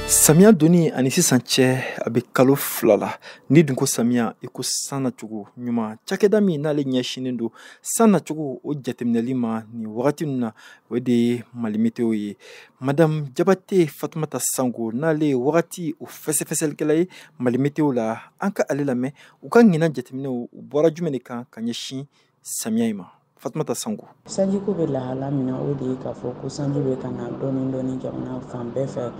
Samiya donni ani sisan cɛ, a bɛ kalo 2 la. Ni dun ko samiya, i ko san nacogo ɲuman. Cakɛda min n'ale ɲɛsinnen don san nacogo o jateminɛli ma nin wagati ninnu na, o de ye Mali Météo ye. Madame Jabate Fatumata Sango, n'ale ye wagati o fɛsɛfɛsɛlikɛla ye Mali Météo la, an ka ale lamɛn. U ka ɲinan jateminɛw, u bɔra jumɛn de kan ka ɲɛsin samiya in ma? Fatumata Sango. Sanjiko bɛ lahala min na, o de ye k'a fɔ ko sanji bɛ ka na dɔɔni dɔɔni jamana fan bɛɛ fɛ.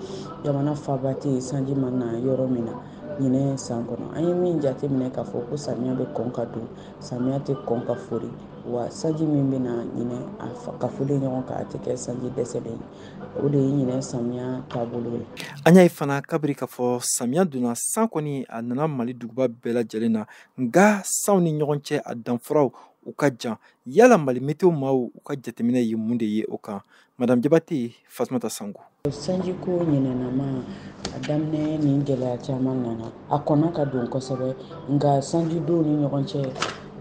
Jamana faaba tɛ yen sanji ma na yɔrɔ min na ɲinɛ san kɔnɔ. An ye min jateminɛ k'a fɔ ko samiya bɛ kɔn ka don, samiya tɛ kɔn ka fori. Wa sanji min bɛ na ɲinɛ a ka folen ɲɔgɔn kan, a tɛ kɛ sanji dɛsɛlen ye. O de ye ɲinɛ samiya taabolo ye. An y'a ye fana kabiri k'a fɔ samiya donna, san kɔni a nana Mali duguba bɛɛ lajɛlen na, nka sanw ni ɲɔgɔn cɛ, a danfaraw u ka jan. Yala Mali Météo maaw, u ka jateminɛ ye mun de ye o kan? Madame Jabate Fatumata Sango. Sanjiko ɲinɛnama, a daminɛ ni gɛlɛya caman nana, a kɔnna ka don kosɛbɛ, nka sanjidenw ni ɲɔgɔn cɛ,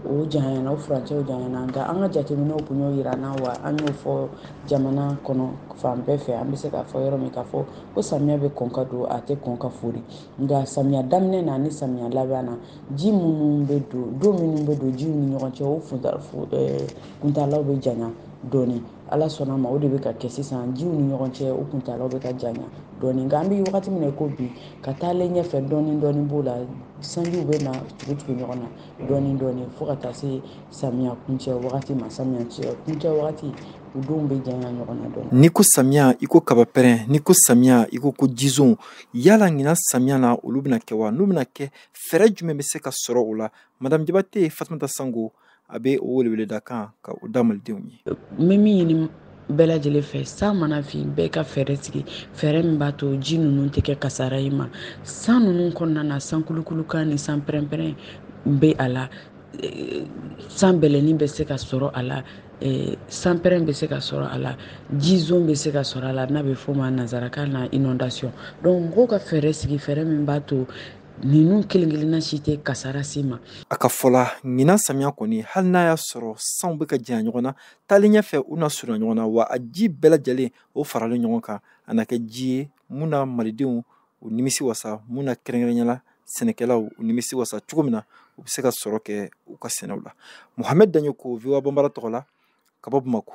o janyana, o furancɛw janyana. Nka an ka jateminɛw kun y'o yira an na, wa an y'o fɔ jamana kɔnɔ fan bɛɛ fɛ. An bɛ se k'a fɔ yɔrɔ min k'a fɔ ko samiya bɛ kɔn ka don, a tɛ kɔn ka fori. Nka samiya daminɛ na ni samiya laban na, ji minnu bɛ don, don minnu bɛ don jiw ni ɲɔgɔn cɛ, o kuntalaw bɛ janya dɔɔni. Ala sɔnna ma, o de bɛ ka kɛ sisan. Jiw ni ɲɔgɔn cɛ, o kuntalaw bɛ ka janya dɔɔni. Nka an bɛ wagati min na i ko bi, ka taalen ɲɛfɛ, dɔɔni dɔɔni b'o la, sanjiw bɛ na tugu tugu ɲɔgɔn na dɔɔni dɔɔni fo ka taa se samiya kuncɛ wagati ma. Samiya kuncɛ wagati, u denw bɛ janya ɲɔgɔn na dɔɔni. N'i ko samiya, i ko kabapɛrɛn. N'i ko samiya, i ko ko jizon. Yala ɲinan samiya na, olu bɛna kɛ wa? N'u bɛna kɛ, fɛɛrɛ jumɛn bɛ se ka sɔrɔ o la? Madame Jabate Fatumata Sango, a bɛ o weleweleda kan ka o da malidenw ye. N bɛ min ɲini bɛɛ lajɛlen fɛ, san mana fin, bɛɛ ka fɛɛrɛ sigi, fɛɛrɛ min b'a to ji ninnu tɛ kɛ kasara ye ma. San ninnu kɔnɔna na, san kulukulukan ni san pɛrɛn-pɛrɛn bɛ a la, san bɛlɛnin bɛ se ka sɔrɔ a la, san pɛrɛn bɛ se ka sɔrɔ a la, jizon bɛ se ka sɔrɔ a la, n'a bɛ f'o ma nanzarakan na inondation. Donc mɔgɔw ka fɛɛrɛ sigi, fɛɛrɛ min b'a to ninnu kelen kelenna si tɛ kasara se ma. A ka fɔ la, ɲinan samiya kɔni, hali n'a y'a sɔrɔ sanw bɛ ka janya ɲɔgɔn na, taalen ɲɛfɛ u na surunya ɲɔgɔn na, wa a ji bɛɛ lajɛlen o faralen ɲɔgɔn kan, a na kɛ ji ye mun na malidenw u nimisi wasa, mun na kɛrɛnkɛrɛnnenya la sɛnɛkɛlaw u nimisi wasa cogo min na u bɛ se ka sɔrɔ kɛ u ka sɛnɛw la. Mohamed Daɲoko, VOA Bambara tɔgɔ la, ka bɔ Bamakɔ.